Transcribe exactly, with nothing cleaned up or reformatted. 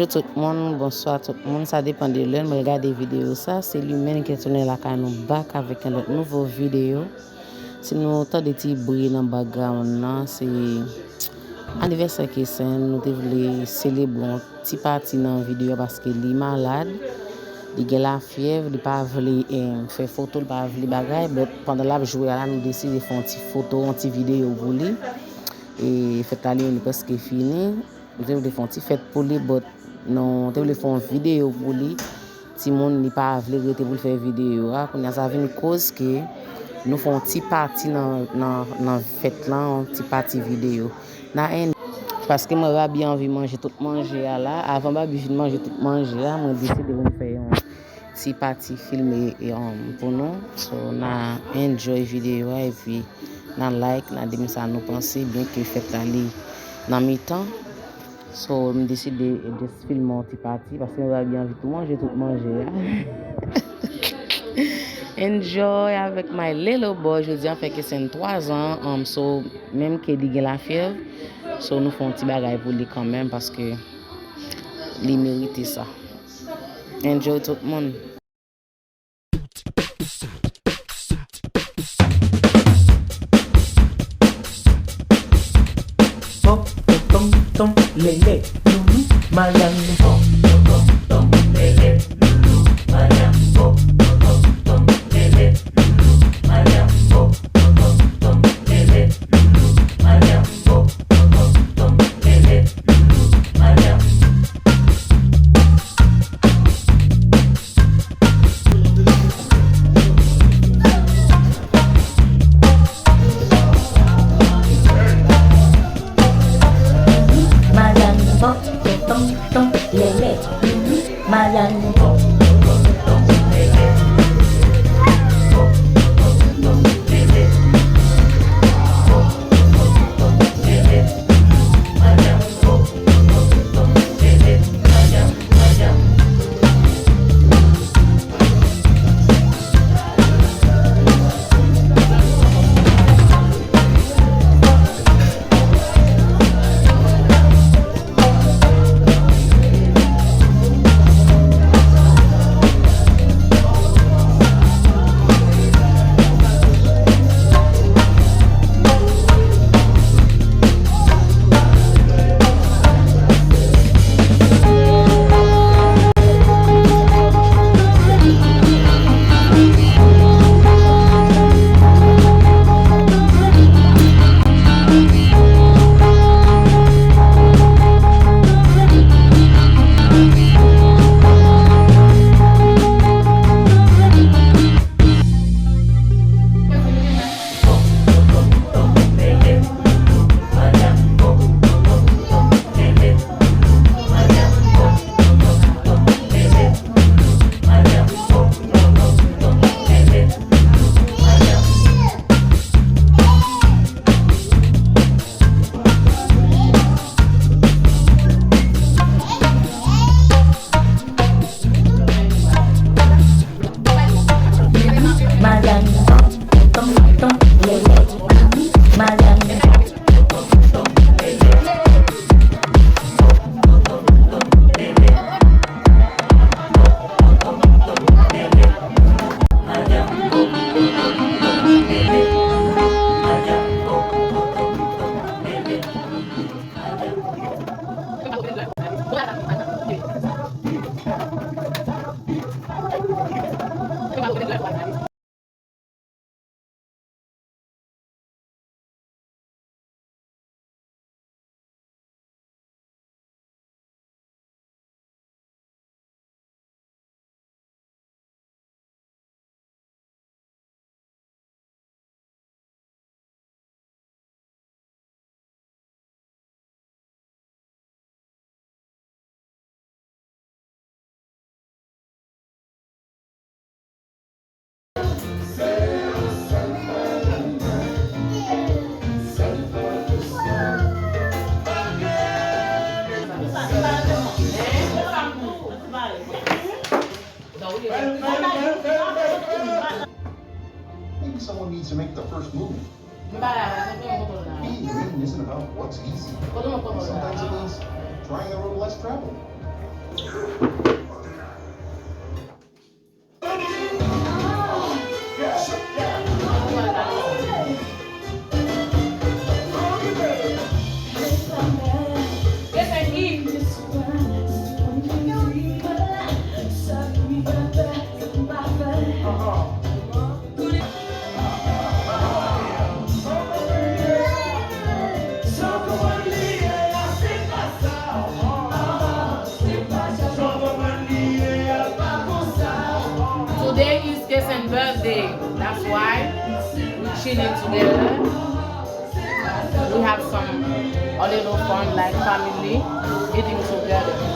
Bonjou tout moun, bonswa tout moun, sa depann de lè nou gade videyo sa. Se Lumène ki retounen lakay nou back avèk yon lòt nouvo videyo. Si nou tande ti bri nan background nan, se anivèsè Kesen, nou te vle selebre yon ti pati nan videyo a paske li malad, li gen lafyèv, li pa vle, eh, fè foto, li pa vle bagay, but pandan l ap jwe a la, nou deside fè yon ti foto, yon ti videyo pou li. E fèt la li menm li prèske fini. Nou te vle fè yon ti fèt pou li, but nou te vle fè yon videyo pou li. Timoun li pa vle rete pou l fè videyo a. Kounye a sa vin koz ke nou fè yon ti pati nan, nan, nan fèt lan, yon ti pati videyo. Na en-, paske mwen Babi anvi manje tout manje a la. Avan Babi fin manje tout manje a, mwen deside pou m fè yon ti pati filme, e, um, pou nou. So, na enjoy videyo a, epi na like, na di m sa nou panse, byen ke fèt la li nan mitan. So, m deside just filme yon ti pati, paske m pa byen anvi tou manje tout manje a. Enjoy avèk my little boy, jodi a fè Kesen twa zan, um, so, menm ke li gen lafyèv, so, nou fè yon ti bagay pou li kanmenm, paske li merite sa. Enjoy tout moun. Pop, pom, pom, pom, lele, loulou, mayann. Pop, pom, pom, pom, lele, loulou, mayann. Pop, pom, pom, pom, lele, loulou, mayann. Pop, pom, pom, pom, lele, loulou, mayann. Mayann, pom, pom, pom, lele, loulou, mayann. Maybe someone needs to make the first move. Being green isn't about what's easy. Sometimes it means trying a road less traveled. Today is Kessen's birthday. That's why she need together. We have some a little fun like family eating together.